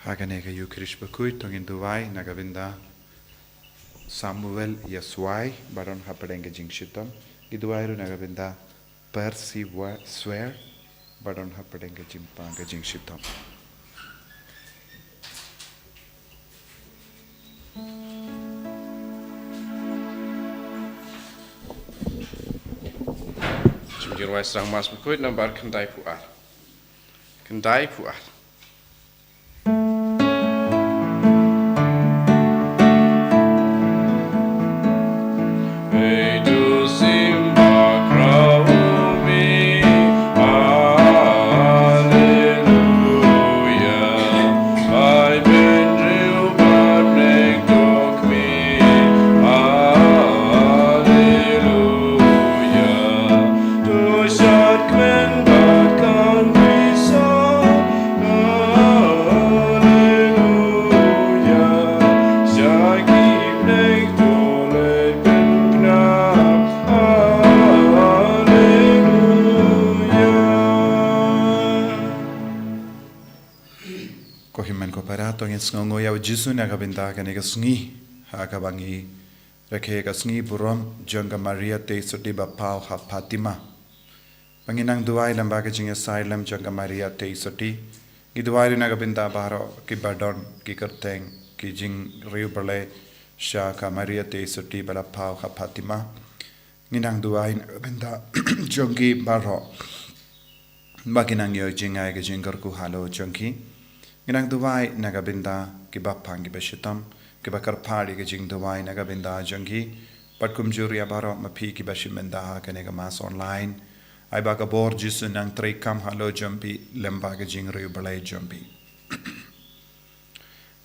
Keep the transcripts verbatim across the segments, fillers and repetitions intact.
Ha kane ka Eucharist bakhuid to ngin duwai na ka bynta Samuel Yaswai ba don hapdeng ka jingshitom. Ngi duwai ruh na ka bynta Percy Wa- Swer ba don hapdeng ka jingpang ka jingshitom. Jingduwai sdang Mass bakhuid nambar khyndai phew ar. Khyndai phew ar. Ko hynmen ko para, to ngin sngewnguh ïa u Jisu na ka bynta kane ka sngi ha kaba ngi rakhe ka sngi burom jong ka Maria Theisotti ba paw ha Fatima. Ba ngin nang duwai lem bad ka jingïasaid lem jong ka Maria Theisotti. Ngi duwai ruh na ka bynta baroh kiba don ki kyrteng ki jingriewblei sha ka Maria Theisotti ba la paw ha Fatima. Ngin nang duwai na ka bynta jong ki baroh ba kin nang ïoh jingngeit ka jingkyrkhu halor jong ki. Ngin nang duwai na ka bynta kiba pang kiba shitom, kiba kyrpad ïa ka jingduwai na ka bynta jong ki. Bad kumjuh ruh ïa baroh ma phi kiba shim bynta ha kane ka Mass online. Ai ba ka bor Jisu nang treikam halor jong phi lem bad ka jingriewblei jong phi.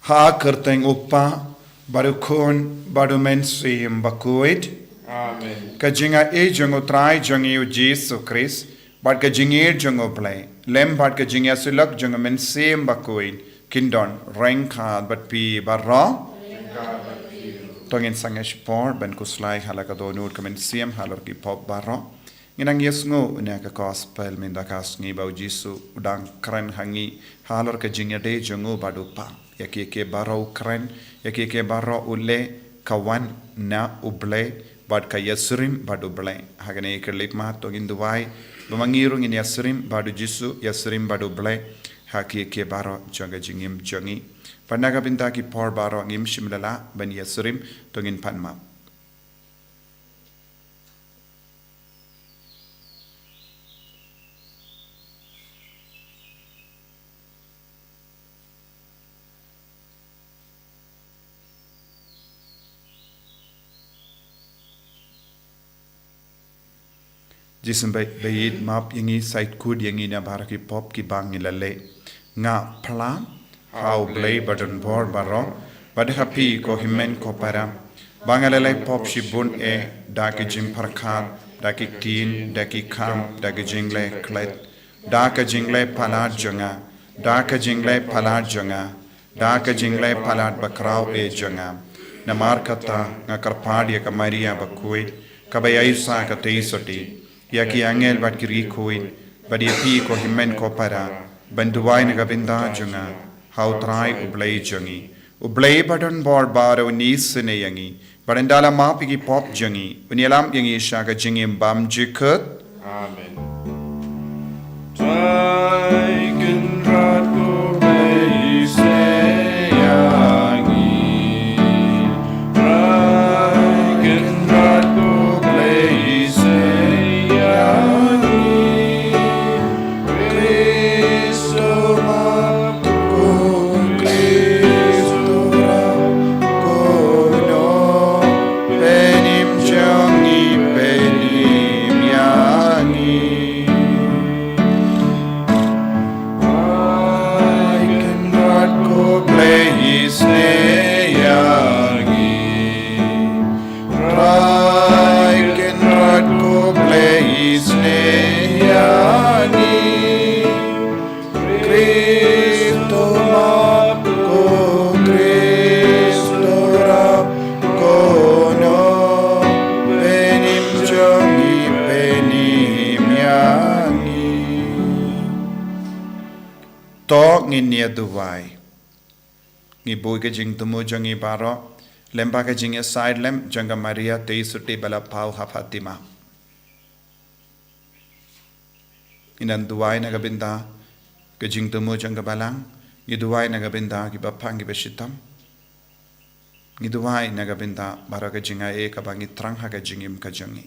Ha ka kyrteng u Kpa, bad u Khun, bad u Mynsiem Bakhuid. Amen. Ka jingaiei jong u Trai jong ngi u Jisu Khrist, bad ka jingïeit jong u Blei, lem bad ka jingïasyllok jong u Mynsiem Bakhuid, kin don ryngkat bad phi baroh. To ngin sangeh shipor ban khuslai ha la ka dohnud ka mynsiem halor ki pop baroh. Ngin nang ïasngew na ka Gospel mynta ka sngi ba u Jisu u dang kren ha ngi halor ka jingïadei jong u bad u Kpa. Ïa kiei kiei baroh u kren, ïa kiei kiei baroh u leh ka wan na u Blei bad ka ïasyriem bad u Blei. Ha kane ka leit mat to ngin duwai ba ma ngi ruh ngin ïasyriem bad u Jisu, ïasyriem bad u Blei ha kiei kiei baroh jong ka jingim jong ngi. Bad na ka bynta ki por baroh ngim shym la lah ban ïasyriem, to ngin pan map. Jisu ba, ba ïeit, map ïa ngi, sait kut ïa ngi na baroh ki pop kiba ngi la leh, ngah, phla ha u Blei ba don bor baroh, bad ha phi ko hynmen ko para, ba nga la leh pop shibun eh, da ki jingpyrkhat, da ki ktien, da ki kam, da ki jingleh klet, da ka jingleh palat jong nga, da ka jingleh palat jong nga, da ka jingleh palat bakhraw eh jong nga. Namar kata nga kyrpad ïa ka Maria bakhuid, kaba ïaisah ka Theisotti, ïa ki angel bad ki riewkhuid, bad ïa phi ko hynmen ko para, ban duwai na ka bynta jong nga ha u Trai u Blei jong ngi. U Blei ba don bor baroh un isynei ïa ngi bad un da la map ïa ki pop jong ngi, un ïalam ïa ngi sha ka jingim bymjukut. Amen. Trai Kynrad ko Blei isynei ïa ngi. Trai Kynrad ko Blei isynei ïa ngi. Khrist map ko, Khrist rah ko, nong pynim jong ngi, pynim ïa ngi. Trai Kynrad ko Blei isynei ïa ngi. Trai Kynrad ko Blei isynei ïa ngi. Khrist map ko, Khrist rah ko, nong pynim jong ngi, pynim ïa ngi. To ngin ïa duwai. Ngi buh ka jingthmu jong ngi baroh lyngba ka jingïasaid lem jong ka Maria Theisotti ba la paw ha Fatima. Ngi nang duwai na ka bynta ka jingthmu jong ka balang. Ngi duwai na ka bynta kiba pang kiba shitom. Ngi duwai na ka bynta baroh ka jingai kaba ngi thrang ha ka jingim ka jong ngi.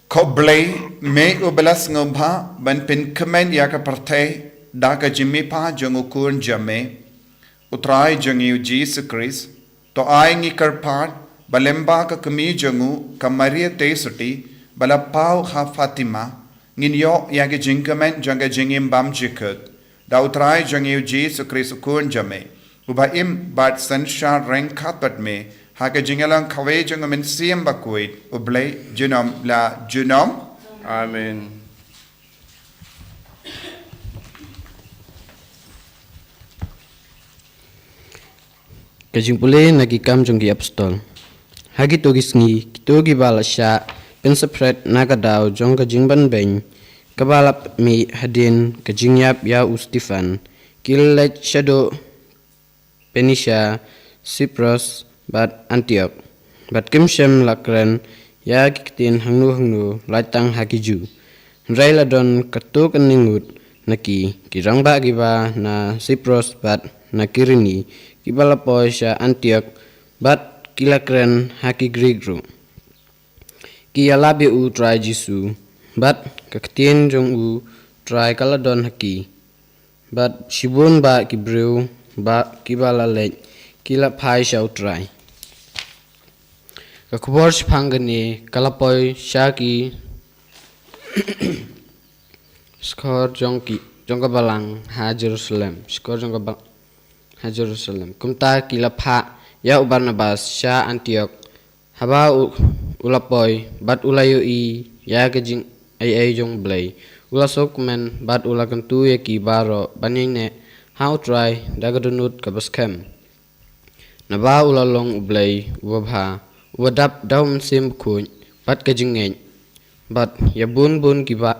Ko Blei, me uba la sngewbha ban pynkmen ïa ka pyrthei da ka jingmihpat jong u Khun jong me, u Trai jong ngi u Jisu Khrist, to ai ngi kyrpad ba lyngba ka kmie jong u ka Maria Theisotti ba la paw ha Fatima, ngin ïoh ïa ka jingkmen jong ka jingim bymjukut. Da u Trai jong ngi u Jisu Khrist u Khun jong me, uba im bad synshar ryngkat bad me ha ka jingïalang kawei jong u Mynsiem Bakhuid, U Blei junom la junom. Amen. Ka jingpule na ki Kam jong ki Apostol. Ha kito ki sngi, kito kiba la shah pynsaphriang na ka daw jong ka jingbanbeiñ kaba la mih hadien ka jingïap ïa u Stephan, ki la leit shaduh Phoenicia, Cyprus bad Antioch. Bad kim shym la kren ïa ki ktien hangno hangno, lait tang ha ki Jiw. Hynrei la don katto katne ngut na ki, ki rangbah kiba na Cyprus bad na Kyrene, kiba la poi sha Antioch, bad ki la kren ha ki Greek ruh. Ki ïalap ïa u Trai Jisu, bad ka ktien jong u Trai ka la don ha ki. Bad shibun bah ki briew bah kiba la leit, ki la phai sha u Trai. Ka khubor shaphang kane ka la poi sha ki shkor jong ki, jong ka balang ha Jerusalem. Shkor jong ka ba-, ha Jerusalem. Kumta ki la phah ïa u Barnabas sha Antioch. Haba u, u la poi, bad u la ïohi ïa ka jingaiei jong U Blei, u la sngewkmen, bad u la kyntu ïa ki baroh ban ïaineh ha u Trai da ka dohnud kaba skhem. Naba u la long U Blei uba bha, uba dap da u Mynsiem Bakhuid bad ka jingngeit. Bad ïa bun bun ki bah,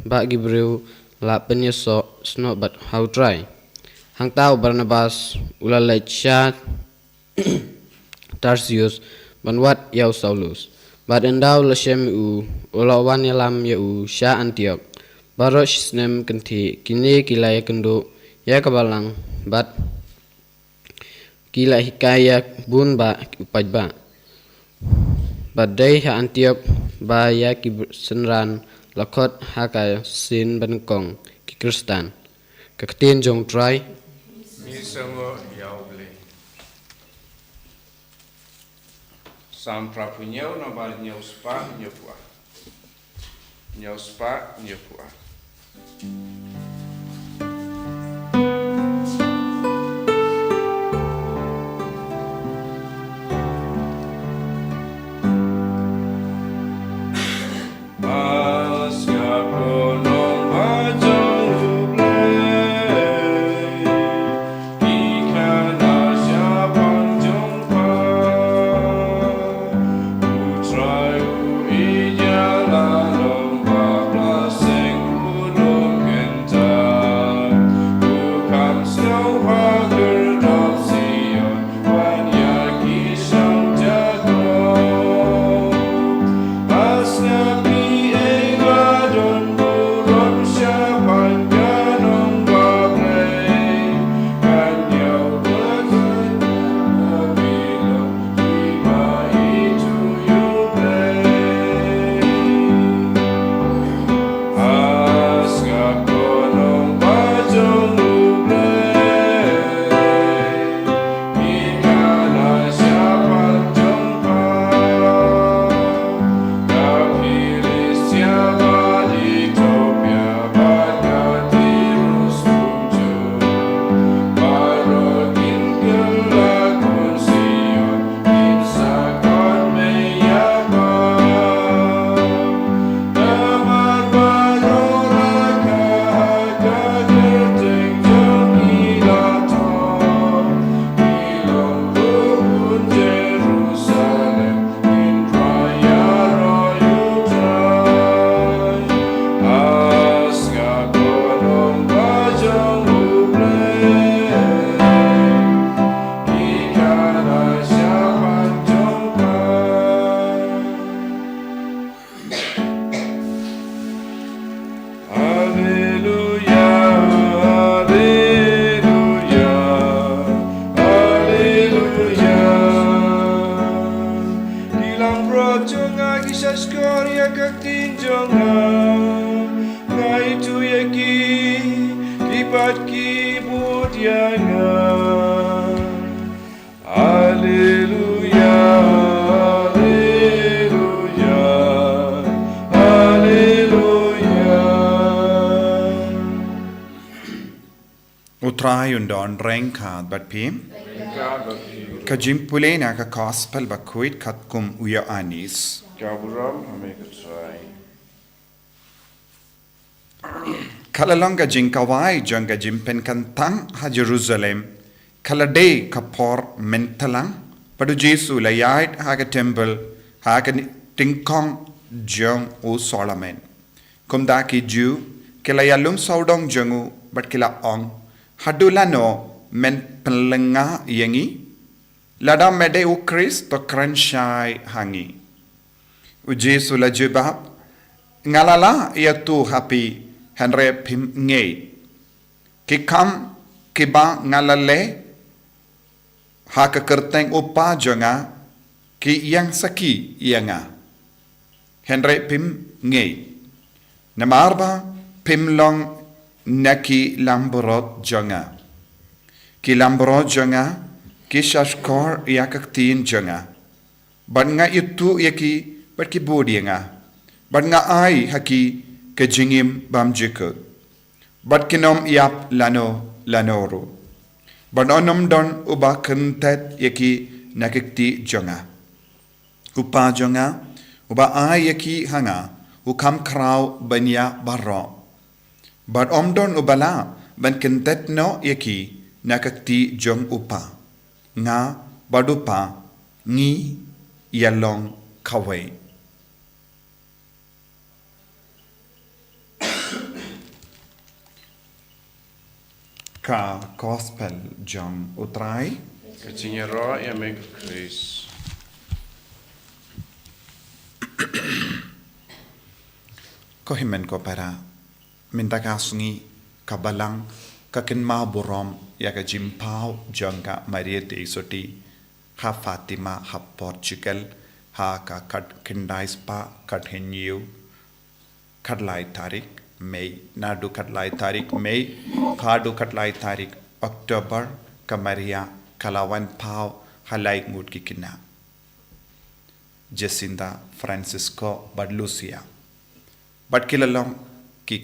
bah ki briew la pynïasoh snoh bad ha u Trai. Hangta u Barnabas u la leit sha Tarsus ban wad ïa u Saulus. Bad ynda u la shem ïa u, u la wan ïalam ïa u sha Antioch. Baroh shisnem kynthih kine ki la ïakynduh ïa ka balang, bad ki la hikai ïa bun bah u paidbah. Bad dei ha Antioch ba ïa ki br-, synran la khot ha ka sien ba nyngkong ki Khristan. Ka ktien jong u Trai. Ngi sngew ïa U Blei. Salm phra phew hynñiew, nambar hynñiew spah hynñiew phew ar. Hynñiew spah hynñiew phew ar. Ibud ïa nga. Haleluya, haleluya, haleluya. U Trai un don ryngkat bad phi. Ka jingpule na ka Gospel bakhuid katkum u Ïoannis. Ka burom ha me ko Trai. Ka la long ka jingkawai jong ka jingpynkyntang ha Jerusalem, ka la dei ka por myntlang, bad u Jisu la ïaid ha ka templ ha ka tyngkong jong u Solomon. Kumta ki Jiw ki la ïalum sawdong jong u bad ki la ong, haduh lano men pynlyngnga ïa ngi? Lada me dei u Khrist to kren shai ha ngi. U Jisu la jubab, nga la lah ïathuh ha phi, hynrei phim ngeit. Ki kam kiba nga la leh ha ka kyrteng u Kpa jong nga, ki ïeng sakhi ïa nga. Hynrei phim ngeit. Namar ba phim long na ki langbrot jong nga. Ki langbrot jong nga ki shahshkor ïa ka ktien jong nga. Bad nga ïathuh ïa ki bad ki bud ïa nga. Bad nga ai ha ki ka jingim bymjukut. Bad kin ym ïap lano lano ruh. Bad un ym don uba kyntait ïa ki na ka kti jong nga. U Kpa jong nga, uba ai ïa ki ha nga, u kham khraw ban ïa baroh. Bad ym don uba lah ban kyntait noh ïa ki na ka kti jong u Kpa. Nga bad u Kpa ngi ïalong kawei. Ka Gospel jong u Trai. Ka jingïaroh ïa me ko Khrist. Ko hynmen ko para, mynta ka sngi ka Balang ka kynmaw burom ïa ka jingpynpaw jong ka Maria Theisotti ha Fatima ha Portugal, ha ka khatkhyndai spah khathynñiew, khatlai tarik Mei, naduh khatlai tarik Mei haduh khatlai tarik October, ka Maria ka la wan paw ha lai ngut ki khynnah, Jacinta, Francisco bad Lucia. Bad ki la long ki,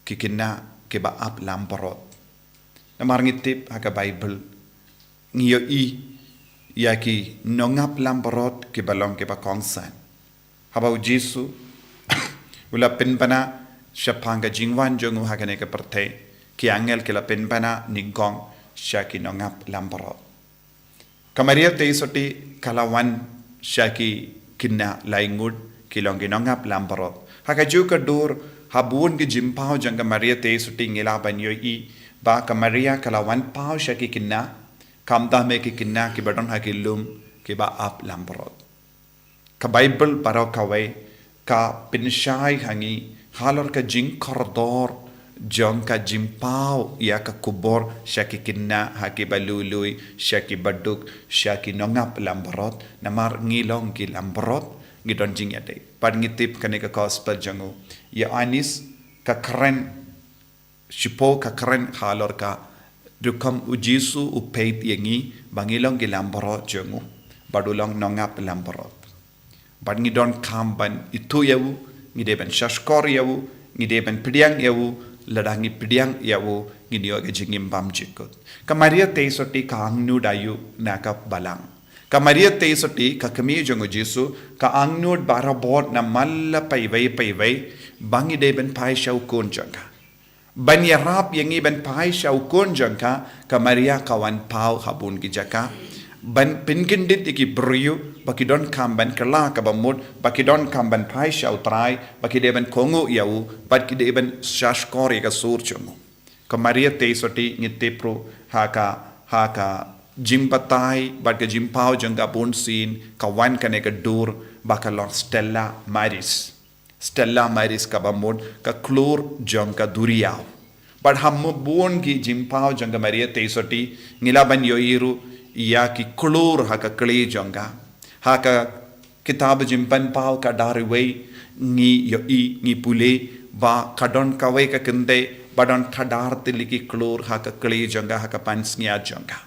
ki khynnah kiba ap langbrot. Namar ngi tip ha ka Baibl, ngi ïohi ïa ki nongap langbrot kiba long kiba kongsan. Haba u Jisu u la pynbna shaphang ka jingwan jong u ha kane ka pyrthei, ki angel ki la pynbna nyngkong sha ki nongap langbrot. Ka Maria Theisotti ka la wan sha ki khynnah lai ngut ki long ki nongap langbrot. Ha kajuh ka dur, ha bun ki jingpaw jong ka Maria Theisotti ngi lah ban ïohi ba ka Maria ka la wan paw sha ki khynnah, khamtam eh ki khynnah kiba don ha ki lum kiba ap langbrot. Ka Baibl baroh kawei ka pynshai ha ngi halor ka jingkordor jong ka jingpaw ïa ka khubor sha ki khynnah, ha kiba lui lui, sha kiba duk, sha ki nongap langbrot, namar ngi long ki langbrot, ngi don jingïadei. Bad ngi tip kane ka Gospel jong u Ïoannis ka kren, shiphew ka kren halor ka rukom u Jisu u peit ïa ngi ba ngi long ki langbrot jong u, bad u long nongap langbrot. Bad ngi donkam ban ithuh ïa u, ngi dei ban shahshkor ïa u, ngi dei ban pdiang ïa u, lada ngi pdiang ïa u, ngin ïoh ka jingim bymjukut. Ka Maria Theisotti ka angnud aïu na ka Balang? Ka Maria Theisotti, ka kmie jong u Jisu, ka angnud barabor namar la paiwei paiwei ba ngi dei ban phai sha u Khun jong ka. Ban ïarap ïa ngi ban phai sha u Khun jong ka, ka Maria ka wan paw ha bun ki jaka. Ban pynkyndit ïa ki briew ba ki donkam ban kylla kaba mut, ba ki donkam ban phai sha u Trai, ba ki dei ban kohnguh ïa u, ba ki dei ban shahshkor ïa ka sur jong u. Ka Maria Theisotti ngi tip ruh ha ka, ha ka jingbatai bad ka jingpaw jong ka bunsien, ka wan kane ka dur ba ka long Stella Maris. Stella Maris kaba mut ka klur jong ka duriaw. Bad ha bun ki jingpaw jong ka Maria Theisotti ngi lah ban ïohi ruh ïa ki klur ha ka kylli jong ka. Ha ka kitab Jingpynpaw khatar wei ngi ïohi, ngi pule ba ka don kawei ka kynthei ba don khadar tylli ki klur ha ka kli jong ka, ha ka pansngiat jong ka.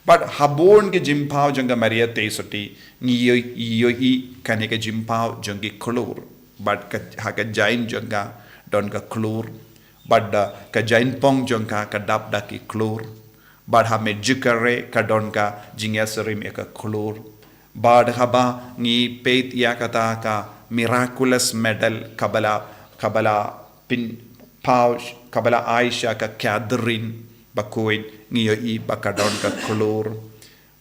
Bad ha bun ki jingphaw jong ka Maria Theisotti ngi ïoh, ïohi kane ka jingphaw jong ki klur. Bad ka, ha ka jain jong ka don ka klur. Bad, uh, ka jainpong jong ka ka dap da ki klur. Bad ha Medjugorje ka don ka jingïasyriem ïa ka klur. Bad haba ngi peit ïa kata ka miraculous medal kaba la, kaba la pynpaw, kaba la ai sha ka Catherine bakhuid, ngi ïohi ba ka don ka klur.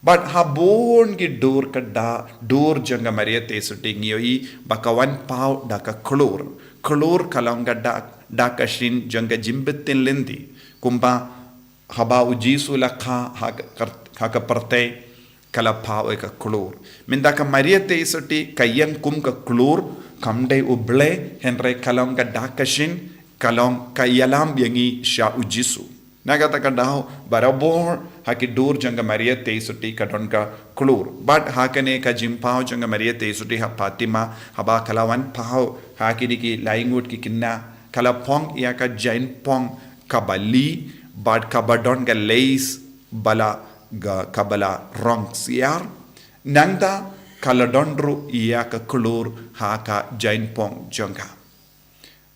Bad ha bun ki dur ka da, dur jong ka Maria Theisotti ngi ïohi ba ka wan paw da ka klur. Klur ka long ka dak, dak ka shin jong ka jingbtin lynti. Kumba haba u Jisu la kha ha ka, ha ka pyrthei, ka la paw ïa ka klur. Mynta ka Maria Theisotti ka ïeng kum ka klur, kam dei U Blei, hynrei ka long ka dak ka shin, ka long ka ïalam ïa ngi sha u Jisu. Na kata ka daw, barabor ha ki dur jong ka Maria Theisotti ka don ka klur. Bad ha kane ka jingphaw jong ka Maria Theisotti ha Fatima, haba ka la wan paw ha kine ki laingut ki khynnah, ka la phong ïa ka jainpong kaba li, bad kaba don ka lace ba la, kaba la rong siar. Nangta ka la don ruh ïa ka klur ha ka jainpong jong ka.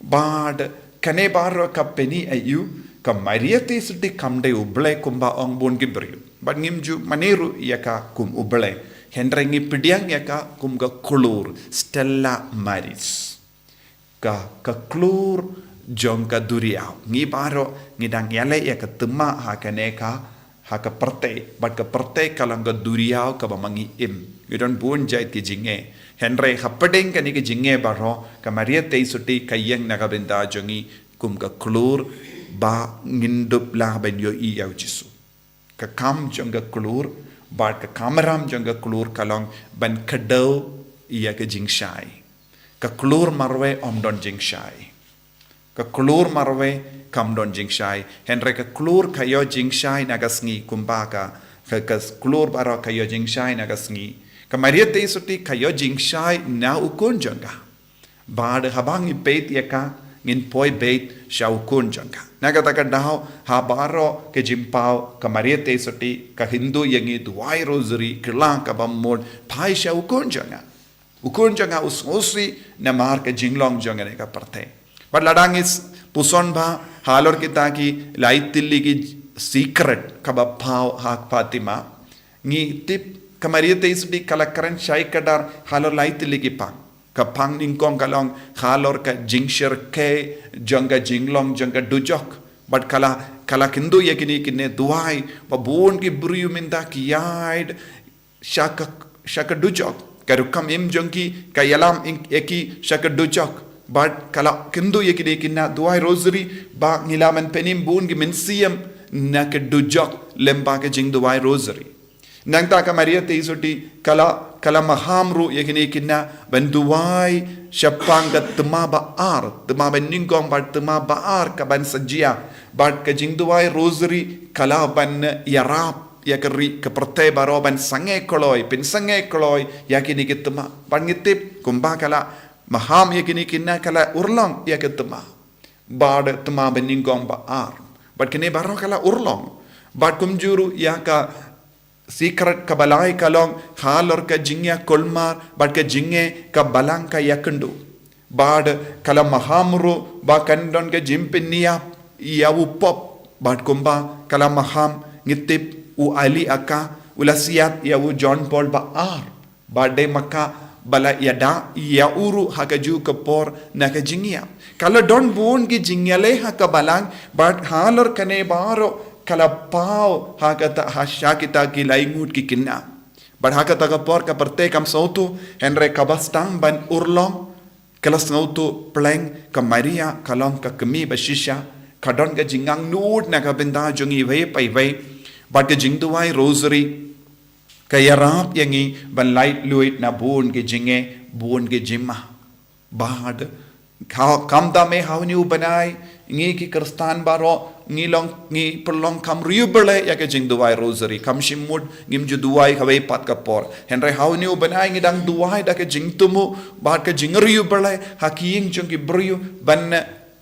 Bad kane baroh ka pyni ïa u, ka Maria Theisotti kam dei U Blei kumba ong bun ki briew. Bad ngim ju mane ruh ïa ka kum U Blei. Hynrei ngi pdiang ïa ka kum ka klur, Stella Maris. Ka, ka klur jong ka duriaw. Ngi baroh ngi dang ïaleh ïa ka thma ha kane ka, ha ka pyrthei, bad ka pyrthei ka long ka duriaw kaba ma ngi im. Ngi don bun jait ki jingeh. Hynrei hapdeng kane ki jingeh baroh, ka Maria Theisotti ka ïeng na ka bynta jong ngi kum ka klur ba ngin dup lah ban ïohi ïa u Jisu. Ka kam jong ka klur, bad ka kamram jong ka klur ka long ban kdew ïa ka jingshai. Ka klur marwei ym don jingshai. Ka klur marwei kam don jingshai. Hynrei ka klur ka ïoh jingshai na ka sngi kumba ka, ka, ka klur baroh ka ïoh jingshai na ka sngi. Ka Maria Theisotti ka ïoh jingshai na u khun jong ka. Bad haba ngi peit ïa ka, ngin poi beit sha u khun jong ka. Na kata ka daw, ha baroh ka jingphaw, ka Maria Theisotti ka kyntu ïa ngi duwai rosary, kylla kaba mut, phai sha u khun jong ka. U khun jong ka u sngewsih namar ka jinglong jong kane ka pyrthei. Bad lada ngi s-, puson bha halor kita ki lai tylli ki secret kaba paw ha Fatima, ngi tip ka Maria Theisotti ka la kren shai kdar halor lai tylli ki phang. Ka phang nyngkong ka long halor ka jingshyrkhei jong ka jinglong jong ka dujok. Bad ka la, ka la kyntu ïa kine, kine duwai ba bun ki briew mynta ki ïaid sha ka, sha ka dujok. Ka rukom im jong ki, ka ïalam ïa ki sha ka dujok. Bad ka la kyntu ïa kine, kine duwai rosary ba ngi lah ban pynim bun ki mynsiem na ka dujok lyngba ka jingduwai rosary. Nangta ka Maria Theisotti ka la, ka la maham ruh ïa kine kine ban duwai shaphang ka thma ba ar, thma ba nyngkong bad thma ba ar kaban sa jia. Bad ka jingduwai rosary ka lah ban ïarap ïa ka ri ka pyrthei baroh ban sangeh kloi, pynsangeh kloi ïa kine ki thma. Bad ngi tip kumba ka la maham ïa kine kine ka la urlong ïa ka thma. Bad thma ba nyngkong ba ar. Bad kine baroh ka la urlong. Bad kumjuh ruh ïa ka secret kaba lai ka long halor ka jingïakulmar bad ka jingeh ka balang ka ïakynduh. Bad ka la maham ruh ba kan don ka jingpynïap ïa u Pope. Bad kumba ka la maham ngi tip u Ali aka u la siat ïa u John Paul ba ar. Bad dei ma ka ba la ïada ïa u ruh ha kajuh ka por na ka jingïap. Ka la don bun ki jingïaleh ha ka balang, bad halor kane baroh ka la paw ha kata ha sha kita ki laingut ki khynnah. Bad ha kata ka por ka pyrthei kam sngewthuh, hynrei kaba sdang ban urlong, ka la sngewthuh pleng ka Maria ka long ka kmie ba shisha, ka don ka jingangnud na ka bynta jong iwei pa iwei, bad ka jingduwai rosary, ka ïarap ïa ngi ban laitluid na bun ki jingeh, bun ki jingma. Bad ka, kam da me ha une u bnai, ngi ki Khristan baroh, ngi long, ngi pynlong kam riewblei ïa ka jingduwai rosary, kam shym mut ngim ju duwai kawei pat ka por. Hynrei ha une u bnai ngi dang duwai da ka jingthmu, bad ka jingriewblei, ha ki ïing jong ki briew, ban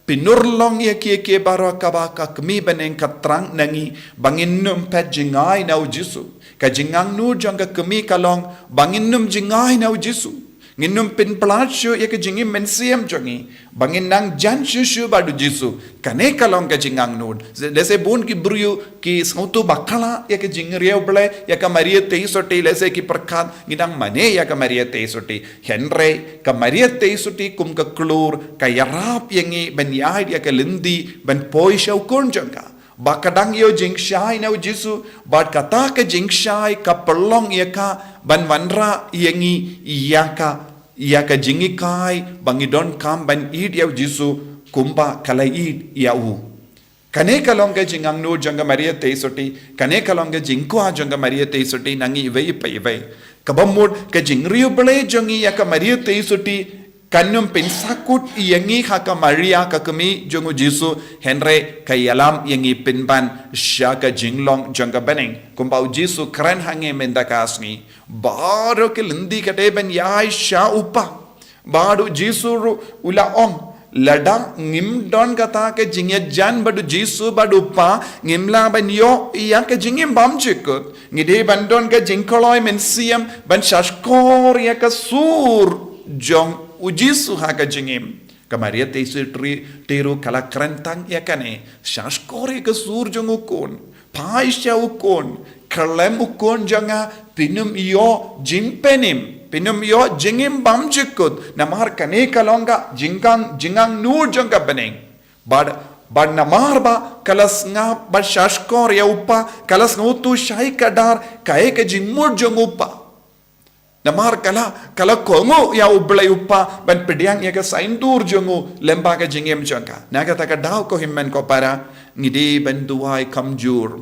Pynurlong ïa kiei kiei baroh kaba ka kmie bneng ka thrang na ngi, ba ngin nym phet jngai na u Jisu. Ka jingangnud jong ka kmie ka long ba ngin nym jngai na u Jisu. Ngin nym pynplat shuh ïa ka jingim mynsiem jong ngi, ba ngin nang jan shuh shuh bad u Jisu. Kane ka long ka jingangnud. Lehse bun ki briew ki sngewthuh bakla ïa ka jingriewblei, ïa ka Maria Theisotti, lehse ki pyrkhat ngi dang mane ïa ka Maria Theisotti. Hynrei ka Maria Theisotti kum ka klur ka ïarap ïa ngi ban ïaid ïa ka lynti ban poi sha u Khun jong ka, ba ka dang ïoh jingshai na u Jisu, bad kata ka jingshai ka pynlong ïa ka ban wanrah ïa ngi ïa ka, ïa ka jinghikai ba ngi donkam ban ïeit ïa u Jisu kumba ka la ïeit ïa u. Kane ka long ka jingangnud jong ka Maria Theisotti, kane ka long ka jingkwah jong ka Maria Theisotti na ngi iwei pa iwei. Kaba mut ka jingriewblei jong ngi ïa ka Maria Theisotti kan nym pynsakut ïa ngi ha ka Maria ka kmie jong u Jisu, hynrei ka ïalam ïa ngi pynban sha ka jinglong jong ka bneng. Kumba u Jisu kren ha ngi mynta ka sngi, baroh ki lynti ka dei ban ïaid sha u Kpa. Bad u Jisu ruh u la ong, lada ngim don kata ka jingïajan bad u Jisu bad u Kpa, ngim lah ban ïoh ïa ka jingim bymjukut. Ngi dei ban don ka jingkloi mynsiem ban shahshkor ïa ka sur jong u Jisu ha ka jingim. Ka Maria Theisotti ruh ka la kren tang ïa kane, shahshkor ïa ka sur jong u Khun. Phai sha u Khun, khlem u Khun jong nga phin nym ïoh jingpynim, phin nym ïoh jingim bymjukut. Namar kane ka long ka jingkang, jingangnud jong ka bneng. Bad, bad namar ba ka la sngap bad shahshkor ïa u Kpa, ka la sngewthuh shai kdar kaei ka jingmut jong u Kpa. Namar ka la, ka la kohnguh ïa u Blei u Kpa ban pdiang ïa ka saiñdur jong u lyngba ka jingim jong ka. Na kata ka daw ko hynmen ko para, ngi dei ban duwai kamjur,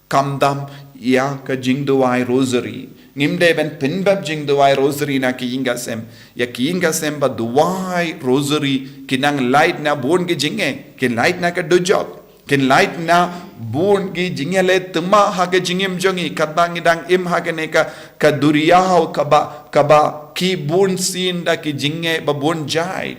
khamtam ïa ka jingduwai Rosary. Ngim dei ban pynbeit jingduwai Rosary na ki ïing ka sem. Ïa ki ïing ka sem ba duwai Rosary ki nang lait na bun ki jingeh, ki lait na ka dujok. Kin lait na bun ki jingïaleh thymmai ha ka jingim jong ngi, katba ngi dang im ha kane ka, ka duriaw kaba, kaba ki bun sien da ki jingeh ba bun jait.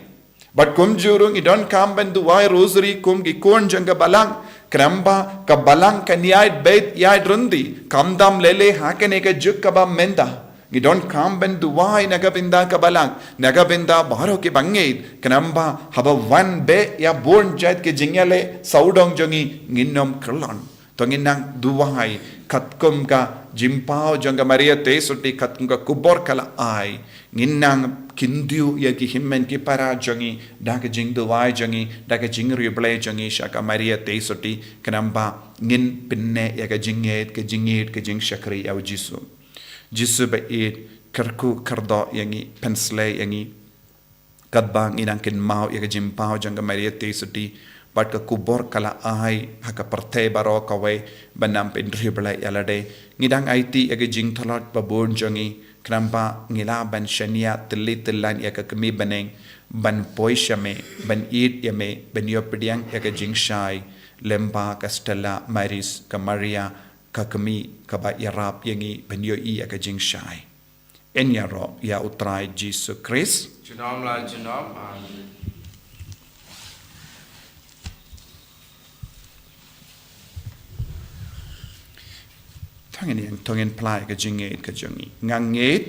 Bad kumjuh ruh ngi donkam ban duwai Rosary kum ki khun jong ka Balang. Khnang ba ka Balang kan ïaid beit ïaid ryndi, khamtam lei lei ha kane ka juk kaba mynta. Ngi donkam ban duwai na ka bynta ka Balang, na ka bynta baroh ki bangeit, khnang ba haba wan beit ïa bun jait ki jingïaleh sawdong jong ngi, ngin nym kyllon. To ngin nang duwai katkum ka jingpaw jong ka Maria Theisotti, katkum ka khubor ka la ai. Ngin nang kyntiew ïa ki hynmen ki para jong ngi da ka jingduwai jong ngi, da ka jingriewblei jong ngi sha ka Maria Theisotti, khnang ba ngin pynneh ïa ka jingïeit, ka jingïeit, ka jingshakri ïa u Jisu. Jisu ba ïeit, kyrkhu kyrdoh ïa ngi, pynsleh ïa ngi. Katba ngi nang kynmaw ïa ka jingpaw jong ka Maria Theisotti, bad ka khubor ka la ai ha ka pyrthei baroh kawei, ban nang pynriewblei ïa lade. Ngi dang aiti ïa ka jingtlot ba bun jong ngi, khnang ba ngi lah ban shaniah tylli tyllan ïa ka kmie bneng, ban poi sha me, ban ïeit ïa me, ban ïoh pdiang ïa ka jingshai lyngba ka Stella Maris, ka Maria, ka kmie kaba ïarap ïa ngi ban ïohi ïa ka jingshai. Yn ïaroh ïa U Trai Jisu Khrist. Junom la junom. Amen. To ngin ïeng, to ngin phla ïa ka jingïeit ka jong ngi. Nga ngeit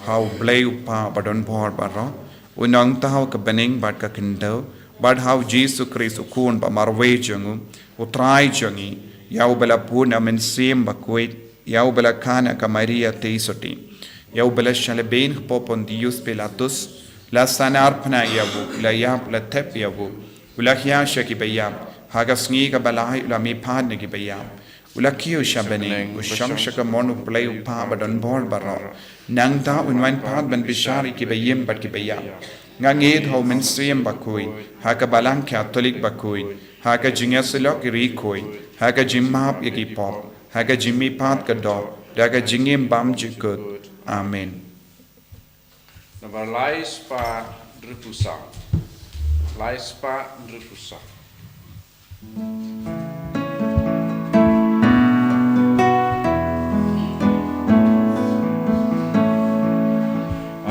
ha U Blei U Kpa Badonbor baroh, U Nongthaw ka bneng bad ka khyndew, bad ha U Jisu Khrist U Khun ba marwei jong U, U Trai jong ngi, ïa uba la bun na Mynsiem Bakhuid, ïa uba la kha na ka Maria Theisotti, ïa uba la shah lehbeiñ hapoh Pontius Pilatus, la sahnarphna ïa U, la ïap, la thep ïa U, U la hia sha ki baïap, ha ka sngi kaba lai U la mihpat na ki baïap, U la kiew sha bneng, U shong sha kamon U Blei U Kpa Badonbor baroh. Nangta Un wan pat ban bishar ïa ki baïm bad ki baïap. Nga ngeit ha U Mynsiem Bakhuid, ha ka Balang Katholik bakhuid, ha ka jingïasyllok ïa ki riewkhuid, ha ka jingmap ïa ki pop, ha ka jingmihpat ka doh, da ka jingim bymjukut. Amen. Namar lai spah hynriewphew saw. Lai spah hynriewphew saw.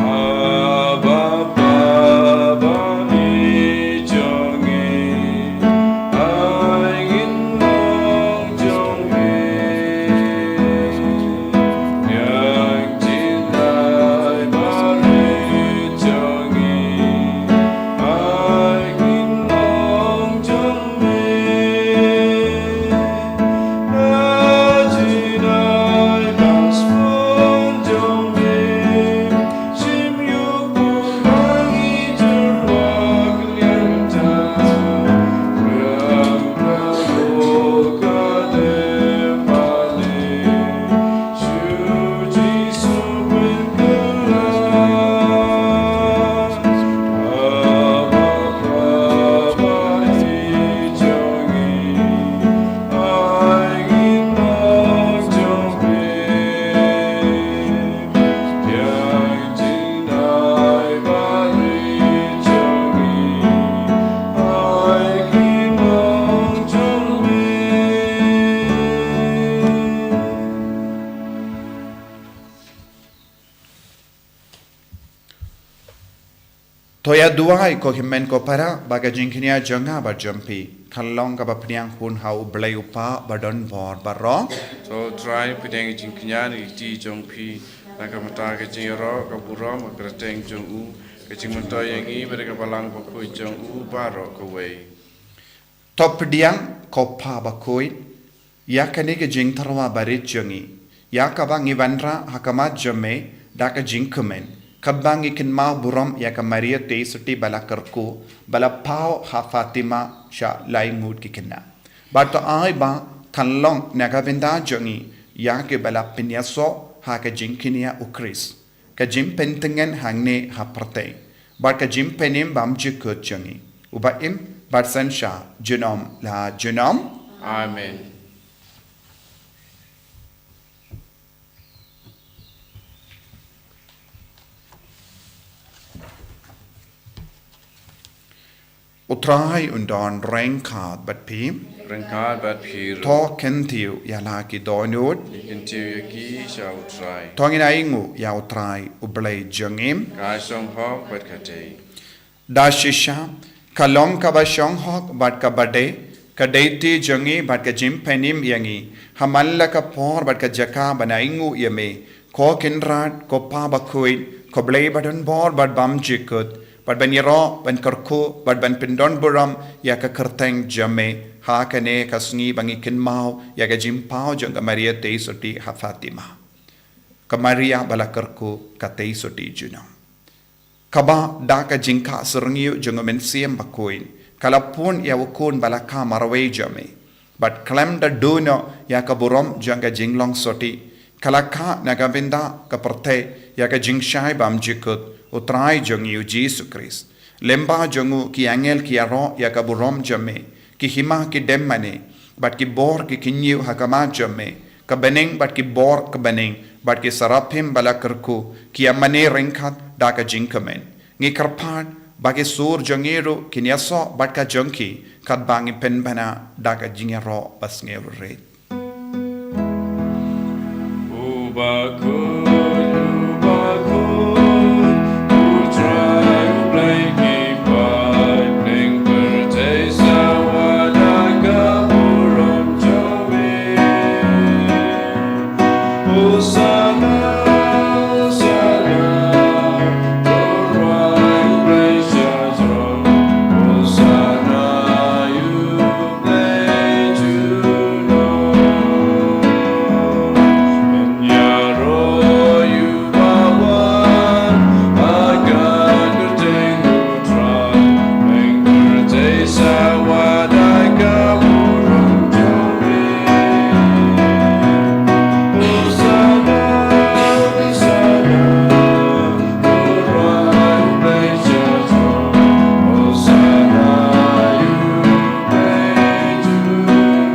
Abba, Baba, i jong ngi. To ïa duwai ko hynmen ko para ba ka jingkñia jong nga bad jong phi kan long kaba pdiang hun ha U Blei U Kpa badonbor baroh. To Trai, pdiang ka jingkñia na ka kti jong phi, na ka bynta ka jingïaroh, ka burom, ka kyrteng jong u, ka jingmyntoi ïa ngi bad ka Balang Bakhuid jong u baroh kawei. To pdiang ko Pa Bakhuid ïa kane ka jingtyrwa barit jong ngi, ïa kaba ngi wanrah ha khmat jong me da ka jingkmen, katba ngi kynmaw burom ïa ka Maria Theisotti ba la kyrkhu, ba la paw ha Fatima sha lai ngut ki khynnah. Bad to ai ba kan long na ka bynta jong ngi ïa kiba la pynïasoh ha ka jingkñia U Khrist, ka jingpyntngen hangne ha pyrthei bad ka jingpynim bymjukut jong ngi, uba im bad synshar junom la junom. Amen. U Trai un don ryngkat bad phi. Ryngkat bad phi ruh. To kyntiew ïa la ki dohnud. Ngi kyntiew ïa ki sha U Trai. To ngin ainguh ïa U Trai U Blei jong ngi. Ka shong hok bad ka dei. Da shisha ka long kaba shong hok bad kaba dei, ka dei ti jong ngi bad ka jingpynim ïa ngi ha man la ka por bad ka jaka ban ainguh ïa me, ko Kynrad, ko Pa Bakhuid, ko Blei badonbor bad bymjukut, bad ban ïaroh, ban kyrkhu bad ban pyndonburom ïa ka kyrteng jong me ha kane ka sngi ba ngi kynmaw ïa ka jingpaw jong ka Maria Theisotti ha Fatima. Ka Maria ba la kyrkhu ka Theisotti junom, kaba da ka jingkha syrngiew jong U Mynsiem Bakhuid ka la pun ïa U Khun ba la kha marwei jong me, bad khlem da duh noh ïa ka burom jong ka jinglong sotti, ka la kha na ka bynta ka pyrthei ïa ka jingshai bymjukut U Trai jong ngi U Jisu Khrist. Lyngba jong u ki angel ki ïaroh ïa ka burom jong me, ki hima ki dem mane bad ki bor ki kyñiew ha khmat jong me, ka bneng bad ki bor ka bneng bad ki saraphim ba la kyrkhu ki ïa mane ryngkat da ka jingkmen. Ngi kyrpad ba ki sur jong ngi ruh kin ïasoh bad ka jong ki, katba ngi pynbna da ka jingïaroh ba sngewrit. U Bakhuid, U Bakhuid, U Trai U Blei ki paid, bneng pyrthei sawa da ka burom jong me. Hosana, Hosana, to rwai U Blei sha jrong. Hosana ïa U Blei junom. Pynïaroh ïa u bawan ha ka kyrteng U Trai, bneng pyrthei sawa da ka burom jong me. Hosana, Hosana, to rwai U Blei sha jrong. Hosana ïa U Blei junom.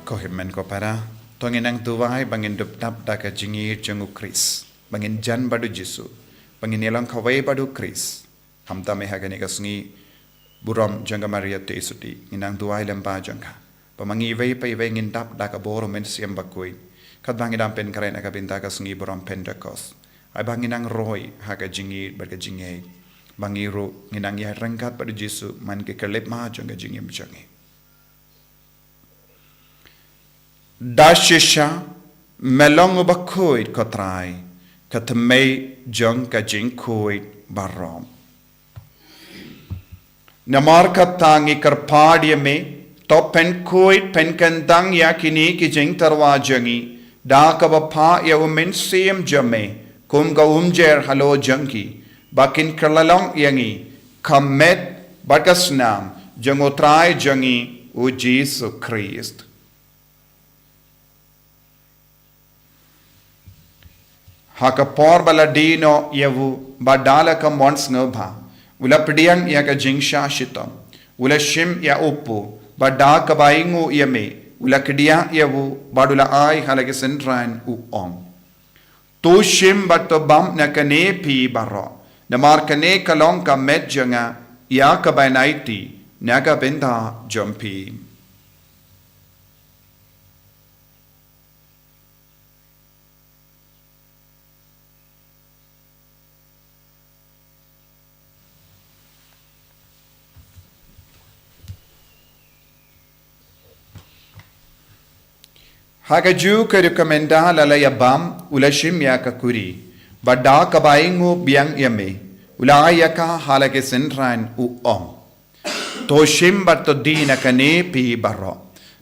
Ko hynmen ko para, to ngin nang duwai ba ngin dup dap da ka jingïeit jong U Khrist, ba ngin jan bad U Jisu, ba ngin ïalong kawei bad U Khrist. Khamtam eh ha kane ka sngi burom jong ka Maria Theisotti, ngin nang duwai lyngba jong ka, ba ma ngi iwei pa iwei ngin dap da ka bor U Mynsiem Bakhuid, katba ngi dang pynkhreh na ka bynta ka sngi burom Pentekost. Ai ba ngin nang roi ha ka jingïeit bad ka jingïeit, ba ngi ruh ngin nang ïaid ryngkat bad U Jisu man ki khyllipmat jong ka jingim jong ngi. Da shisha me long uba khuid, ko Trai, ka thymmei jong ka jingkhuid baroh. Namar kata ngi kyrpad ïa me, to pynkhuid pynkyndang ïa kine ki jingtyrwa jong ngi da kaba phah ïa U Mynsiem jong me kum ka umjer halor jong ki, ba kin kylla long ïa ngi ka met bad ka snam jong U Trai jong ngi U Jisu Khrist. Ha ka por ba la die noh ïa u, bad da la ka mon sngewbha, u la pdiang ïa ka jingshah shitom, u la shim ïa u kpu, bad da kaba ainguh ïa me, u la kdiah ïa u, bad u la ai ha la ki synran, u ong: To shim bad to bam na kane phi baroh, namar kane ka long ka met jong nga, ïa kaban aiti na ka bynta jong phi. Ha kajuh ka rukom ynda la la ïabam, u la shim ïa ka kuri, bad da kaba ainguh biang ïa me, u la ai ïa ka ha la ki synran, u ong: To shim bad to die na kane phi baroh.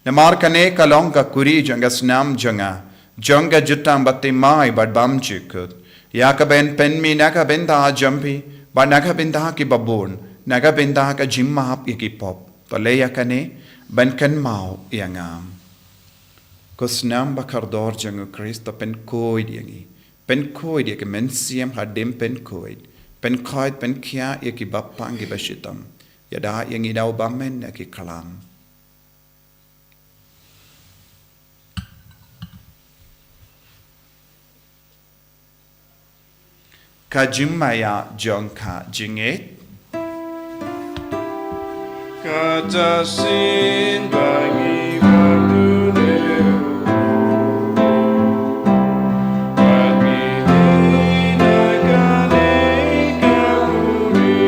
Namar kane ka long ka kuri jong ka snam jong nga, jong ka jutang bathymmai bad bymjukut, ïa kaba yn pynmih na ka bynta jong phi bad na ka bynta kiba bun, na ka bynta ka jingmap ïa ki pop. To leh ïa kane ban kynmaw ïa nga. Ko snam ba kordor jong u Khrist, to pynkhuid ïa ngi. Pynkhuid ïa ki mynsiem hadien pynkhuid. Pynkhuid, pynkhiah ïa kiba pang kiba shitom. Ïada ïa ngi da u bymmen na ki khlam. Ka jingmaïa jong ka jingngeit. Kata shisien ba ngi ba tu de u, ba ngi di na kane ka buri.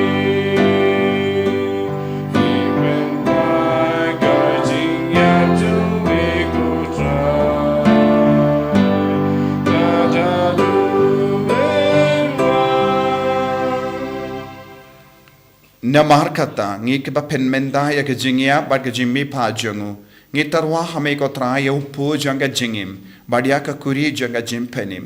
Namar kata, ngi kiba pynmynta ïa ka jingïap bad ka jingmihpat jong u, ngi tyrwa ha me ko Trai ïa u pud jong ka jingim bad ïa ka kuri jong ka jingpynim.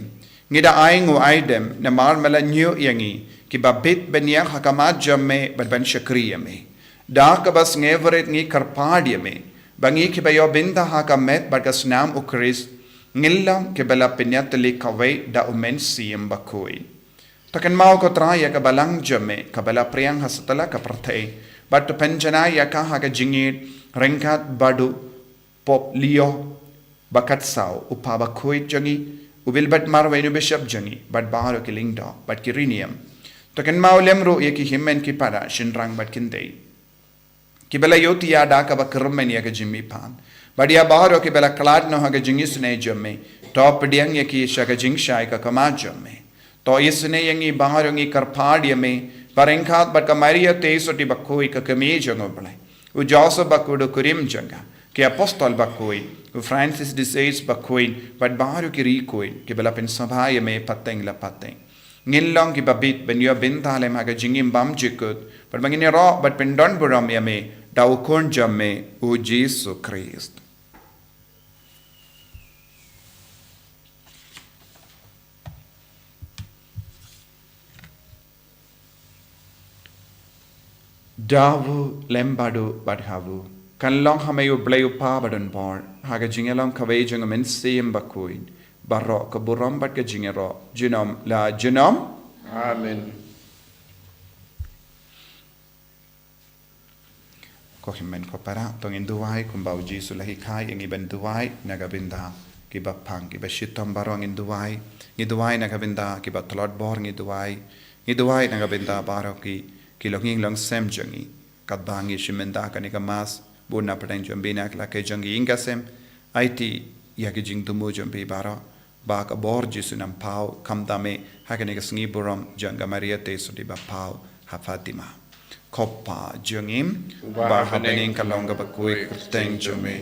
Ngi da ainguh aidem namar me la ñiuh ïa ngi kiba bit ban ïeng ha khmat jong me bad ban shakri ïa me. Da kaba sngewrit ngi kyrpad ïa me ba ngi kiba ïoh bynta ha ka met bad ka snam u Khrist, ngin long kiba la pynïatylli kawei da u Mynsiem Bakhuid. To kynmaw ko Trai ïa ka balang jong me kaba la phriang ha satlak ka pyrthei, bad to pynjanai ïa ka ha ka jingïeit ryngkat bad u Pope Leo ba khatsaw, u Papa Bakhuid jong ngi, u Wilbert Marwein u Bishop jong ngi, bad baroh ki lyngdoh bad ki riewniam. To kynmaw lem ruh ïa ki hynmen ki para, shynrang bad kynthei, kiba la ïohthiah da kaba kyrmen ïa ka jingmihpat, bad ïa baroh kiba la khlad noh ha ka jingisynei jong me, to pdiang ïa ki sha ka jingshai ka khmat jong me. To isynei ïa ngi baroh, ngi kyrpad ïa me, ba ryngkat bad ka Maria Theisotti Bakhuid ka kmie jong u Blei, u Joseph Bakhuid u kurim jong ka, ki apostol bakhuid, u Francis de Sales Bakhuid, bad baroh ki riewkhuid kiba la pynsngewbha ïa me pateng la pateng, ngin long kiba bit ban ïoh bynta lem ha ka jingim bymjukut, bad ba ngin ïaroh bad pyndon burom ïa me da u Khun jong me, u Jisu Khrist. Da u lem bad u bad ha u, kan long ha me U Blei U Kpa badonbor, ha ka jingïalong kawei jong u Mynsiem Bakhuid, baroh ka burom bad ka jingïaroh junom la junom. Amen. Ko hynmen ko para, to ngin duwai kumba u Jisu u la hikai ïa ngi ban duwai na ka bynta kiba pang kiba shitom baroh. Ngin duwai, ngi duwai na ka bynta kiba tlot bor, ngi duwai, ngi duwai na ka bynta baroh ki, ki longïing longsem jong ngi. Katba ngi shim bynta kane ka Mass, bun na pdeng jong bynta ki lad ki jong ngi ïing ki sem, aiti ïa ki jingthmu jong phi baroh, ba ka bor Jisu un ym paw, khamtam eh ha kane ka sngi burom jong ka Maria Theisotti ba paw ha Fatima. Ko Kpa jong ngi, uba ha bneng, ka long kaba khuid ka kyrteng jong me,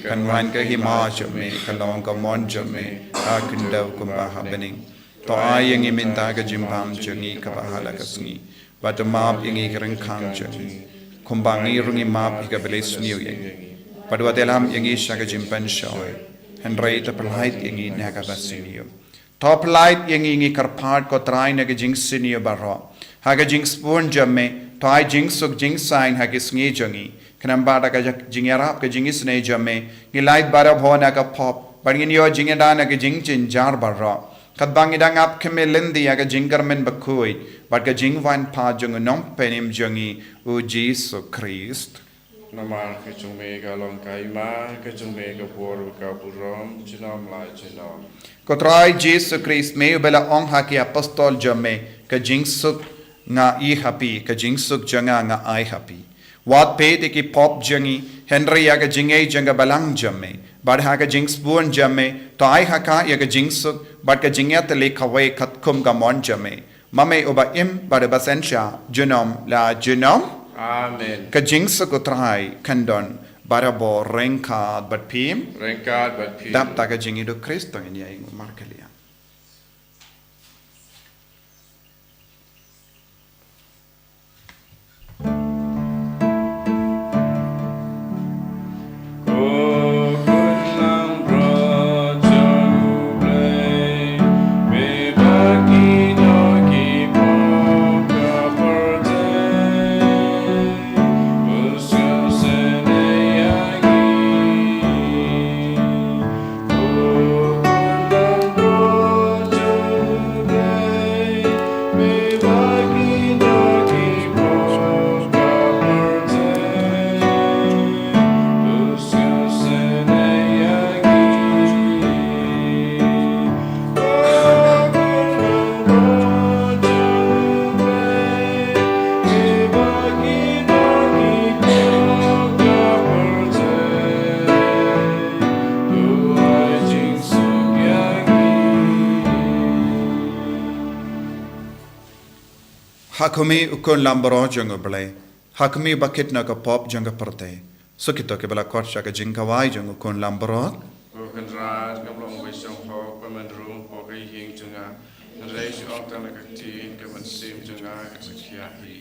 kan wan ka hima jong me, ka long ka mon jong me ha khyndew kumba ha bneng. To ai ïa ngi mynta ka jingbam jong ngi kaba ha la ka sngi, bad to map ïa ngi ki ryngkang jong ngi, kumba ngi ruh ngi map ïa kiba la isniew ïa ngi. Bad wat ïalam ïa ngi sha ka jingpynshoi, hynrei to pyllait ïa ngi na kaba sniew. To pyllait ïa ngi, ngi kyrpad ko Trai, na ka jingsniew baroh. Ha ka jingsbun jong me, to ai jingsuk jingsaiñ ha ki sngi jong ngi. Khnang ba da ka jingïarap ka jingisynei jong me, ngin lait barabor na ka pop, bad ngin ïoh jingïada na ka jingjynjar baroh. Katba ngi dang ap khmih lynti ïa ka jingkyrmen bakhuid bad ka jingwan pat jong u Nongpynim jong ngi, u Jisu Khrist. Namar ka jong me ka long ka hima, ka jong me ka bor, ka burom, junom la junom. Ko Trai Jisu Khrist, me uba la ong ha ki apostol jong me, ka jingsuk nga ai ha phi, ka jingsuk jong nga nga ai ha phi. Wat peit ïa ki pop jong ngi, hynrei ïa ka jingngeit jong ka balang jong me, bad ha ka jingsbun jong me, to ai ha ka ïa ka jingsuk bad ka jingïatylli kawei katkum ka mon jong me, ma me uba im bad uba synshar junom la junom. Amen. Ka jingsuk u Trai kan don Barabor ryngkat bad phi. Ryngkat bad phi. Dap da ka jingïaid u Khrist to ngin ïa ïeng markylliang. Ha khmih u Khun Lambrot jong U Blei. Ha khmih ba kit na ka pop jong ka pyrthei. Sa kito kiba la khot sha ka jingkhawai jong u Khun Lambrot. Ko Kynrad, ngam long ba shong hok ba men rung hapoh ka ïing jong nga. Hynrei shu ong tang na ka ktien ka mynsiem jong nga kan sa khia hi.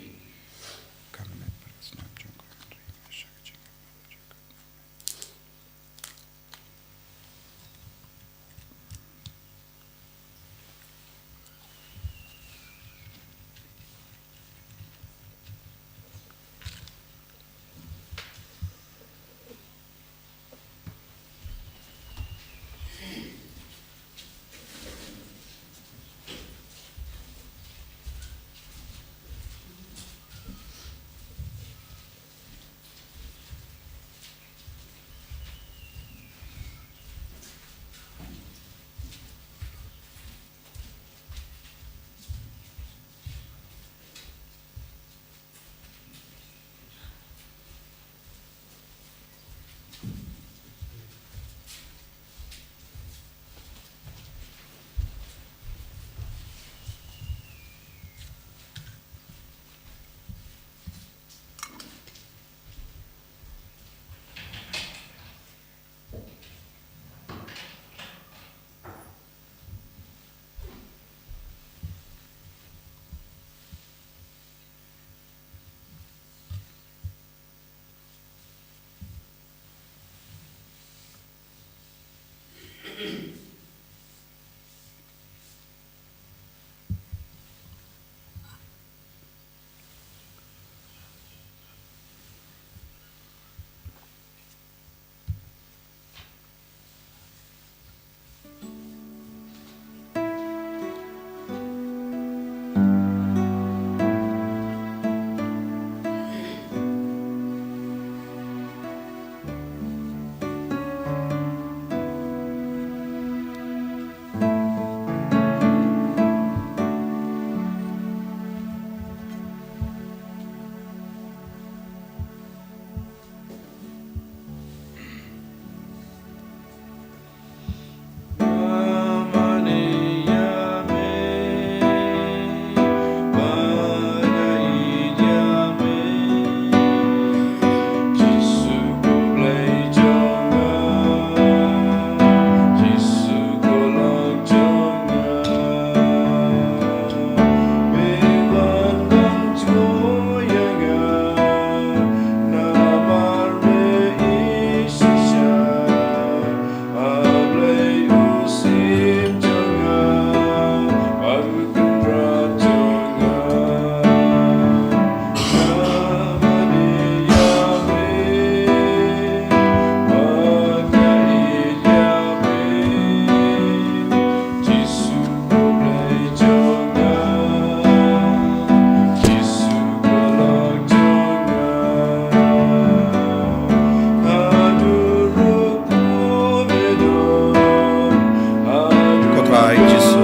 Ko Trai Jisu,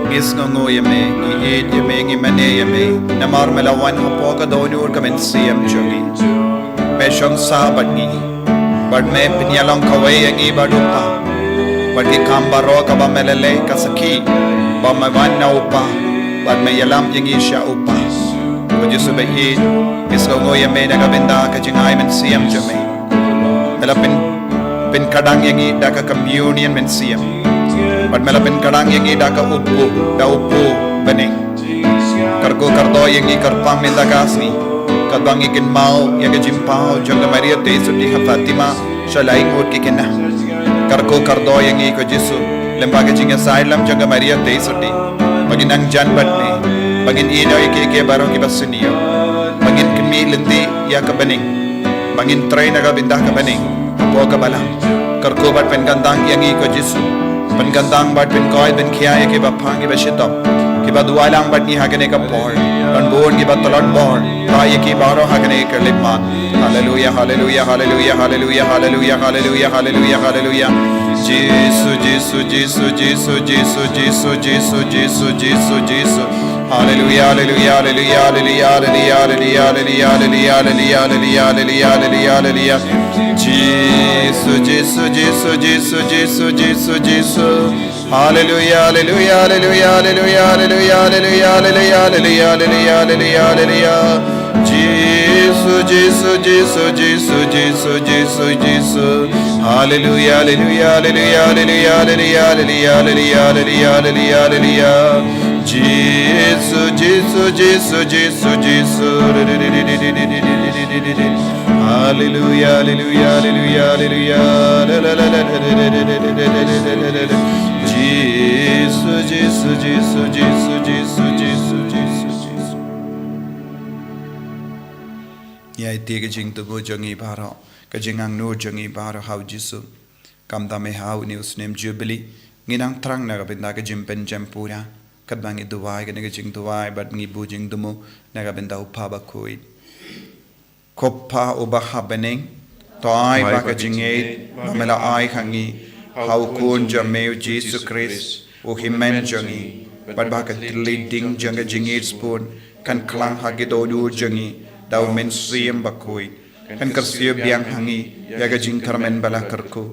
ngi sngewnguh ïa me, ngi ïeit ïa me, ngi mane ïa me, namar me la wan hapoh ka dohnud ka mynsiem jong ngi. Me shong sah bad ngi. Bad me pynïalang kawei ïa ngi bad u Kpa. Bad ki kam baroh kaba me la leh ka sakhi ba me wan na u Kpa bad me ïalam ïa ngi sha u Kpa. Ko Jisu ba ïeit, ngi sngewbha ïa me na ka bynta ka jingai mynsiem jong me. Me la pyn, pynkhlaiñ ïa ngi da ka communion mynsiem. Bad me la pynkhlaiñ ïa ngi da ka u Blei, da u Blei bneng. Kyrkhu kyrdoh ïa ngi kyrpang mynta ka sngi. Katba ngi kynmaw ïa ka jingpynpaw jong ka Maria Theisotti ha Fatima, sha lai ngut ki khynnah. Kyrkhu kyrdoh ïa ngi ko Jisu, lyngba ka jingïasaid lam jong ka Maria Theisotti. Ba ngin nang jan bad me, ba ngin ïehnoh ïa kiei kiei baroh kiba sniew. Ba ngin khmih lynti ïa ka bneng. Ba ngin trei na ka bynta ka bneng. Hapoh ka balang. Kyrkhu bad pynkyntang ïa ngi ko Jisu. Pynkyntang bad pynkoit pynkhia ïa kiba phang kiba shitom. Kiba duwai lang bad ngi ha kane ka por. Don bun kiba tlot bor. Phah ïa ki baroh ha kane ka lipmat. Haleluya, haleluya, haleluya, haleluya, haleluya, haleluya, haleluya, haleluya. Jisu, Jisu, Jisu, Jisu, Jisu, Jisu, Jisu, Jisu, Jisu. Haleluya, haleluya, haleluya, haleluya, haleluya, haleluya, haleluya, haleluya, haleluya, haleluya, haleluya, haleluya. Jisu, Jisu, Jisu, Jisu, Jisu, Jisu, Jisu. Haleluya, haleluya, haleluya, haleluya, haleluya, haleluya, haleluya, haleluya, haleluya, haleluya, haleluya. Jisu, Jisu, Jisu, Jisu, Jisu, Jisu. Haleluya, haleluya, haleluya, haleluya, haleluya, haleluya, haleluya, haleluya, haleluya. Jisu, Jisu, Jisu, Jisu, Jisu. Haleluya, haleluya, haleluya, haleluya. La, la, la, la, la, la. Jisu, Jisu, Jisu, Jisu, Jisu, Jisu, Jisu, Jisu. Ïa ïa ka jingthmu jong ngi baroh, ka jingangnud jong ngi baroh ha u Jisu. Kumta me ha une u snem Jubili, ngi nang thrang na ka bynta ka jingpynjem pura. Katba ngi duwai kane ka jingduwai bad ngi buh jingthmu na ka bynta u Kpa bakhuid. Ko Kpa uba ha bneng, to ai ba ka jingngeit ba me la ai ha ngi ha u Khun jong me u Jisu Khrist, u Hynmen jong ngi, bad ba ka tylli ding jong ka jingngeit sbun kan khlang ha ki dohnud jong ngi da u Mynsiem Bakhuid, kan kyrsiew biang ha ngi ïa ka jingkyrmen ba la kyrkhu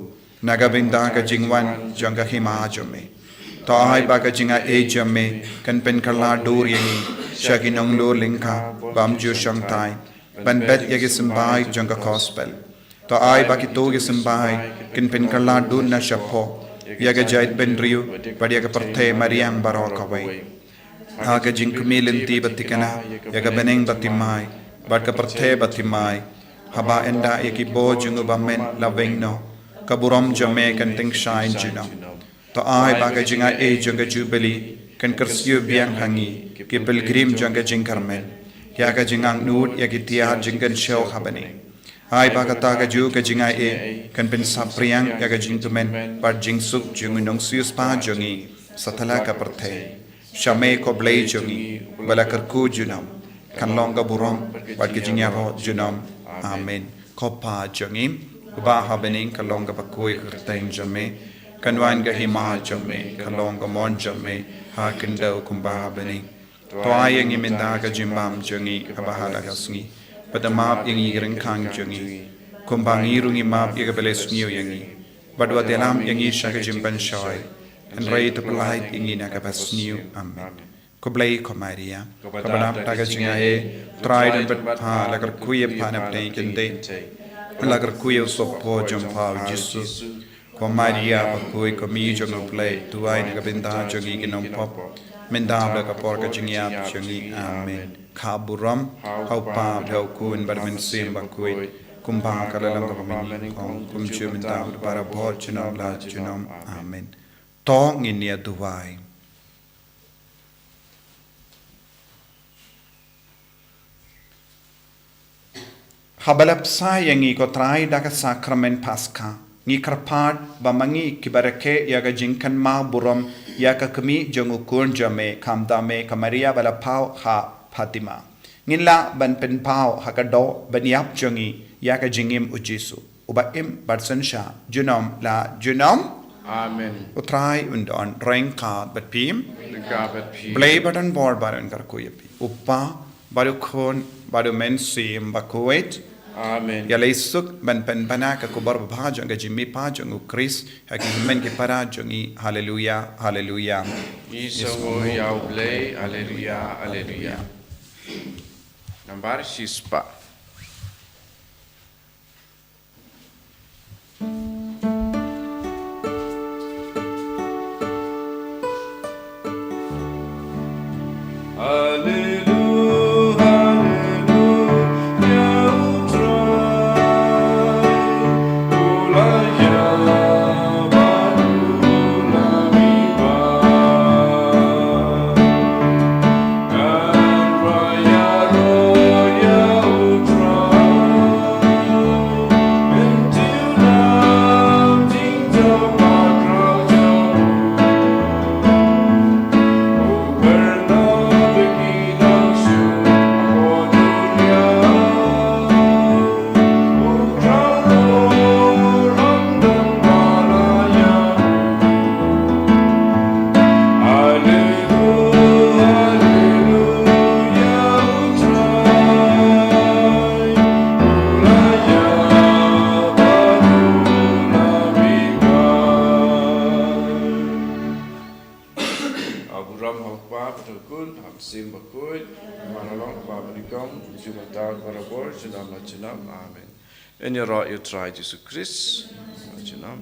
na ka bynta ka jingwan jong ka Hima jong me. To ai ba ka jingaiei jong me kan pynkylla dur ïa ngi sha ki nonglor lyngkha bym ju shongthait ban bet ïa ki symbai jong ka Gospel. To ai ba kito ki symbai kin pynkylla dur na shapoh ïa ka jaitbynriew bad ïa ka pyrthei mariang baroh kawei. Ha ka jingkhmih lynti ba thikna ïa ka bneng ba thymmai bad ka pyrthei ba thymmai, haba ynda ïa ki bor jong u Bymmen la weng noh, ka burom jong me kan tyngshaiñ junom. To ai ba ka jingaiei jong ka Jubili kan kyrsiew biang ha ngi ki pilgrim jong ka jingkyrmen ïa ka jingangnud ïa ki tiar jingkynshew ha bneng. Ai ba kata kajuh ka jingaiei kan pynsaphriang ïa ka jingkmen bad jingsuk jong u nongsiewspah jong ngi, satlak ka pyrthei. Sha me ko Blei jong ngi, ba la kyrkhu junom, kan long ka burom bad ka jingïaroh junom. Amen. Ko Kpa jong ngi uba ha bneng, kan long kaba khuid ka kyrteng jong me, kan wan ka hima jong me, kan long ka mon jong me ha khyndew kumba ha bneng. To ai ïa ngi mynta ka jingbam jong ngi kaba ha la ka sngi, bad map ïa ngi ki ryngkang jong ngi, kumba ngi ruh ngi map ïa kiba la sniew ïa ngi. Bad wat ïalam ïa ngi sha ka jingpynshoi, hynrei to pyllait ïa ngi na kaba sniew. Amen. Khublei ko Maria, kaba dap da ka jingaiei, Trai don bad pha, la kyrkhu ïa pha na pdeng ki kynthei, la kyrkhu ïa u sohpor jong pha u Jisu. Ko Maria bakhuid, ko Mei jong u Blei, duwai na ka bynta jong ngi ki nongpop, mynta bad ha ka por ka jingïap jong ngi. Amen. Ka burom ha u Kpa bad ha u Khun bad ha u Mynsiem Bakhuid, kumba ka la long kaba mynnyngkong, kumjuh mynta bad barabor junom la junom. Amen. To ngin ïa duwai. Haba la bsa ïa ngi ko Trai da ka sakramen Paska, ngi kyrpad ba ma ngi kiba rakhe ïa ka jingkynmaw burom ïa ka khmih jong u Khun jong me, khamtam me ka Maria ba la paw ha Fatima, ngin lah ban pynpaw ha ka doh ban ïap jong ngi ïa ka jingim u Jisu, uba im bad synshar junom la junom. Amen. U Trai un don ryngkat bad phi. Ryngkat bad phi. Blei ba don bor ba un kyrkhu ïa phi, u Kpa bad u Khun bad u Mynsiem Bakhuid. Amen. Ïa la ïasuk ban pynbna ka khubor babha jong ka jingmihpat jong u Khrist ha ki hynmen ki para jong ngi. Haleluya, haleluya. Ngi sngewnguh ïa u Blei. Haleluya, haleluya. Nambar shispah. Haleluya, haleluya, U Trai, u la ïa bad u la mihpat. Ngan rwai ïaroh ïa U Trai, myntiew na jingjop bad kyrpang jong u. U kyrpad ïa ki nongshun ha ka dunia. U Trai u lam don bad la ïa u. Haleluya, haleluya, U Trai u la ïa bad u la mihpat. Ka burom ha U Kpa bad ha U Khun bad ha U Mynsiem Bakhuid, kumba la long, kumba la nyngkong, kumjuh mynta, barabor, junom la junom. Amen. Ngin ïaroh ïa U Trai Jisu Khrist. La junom.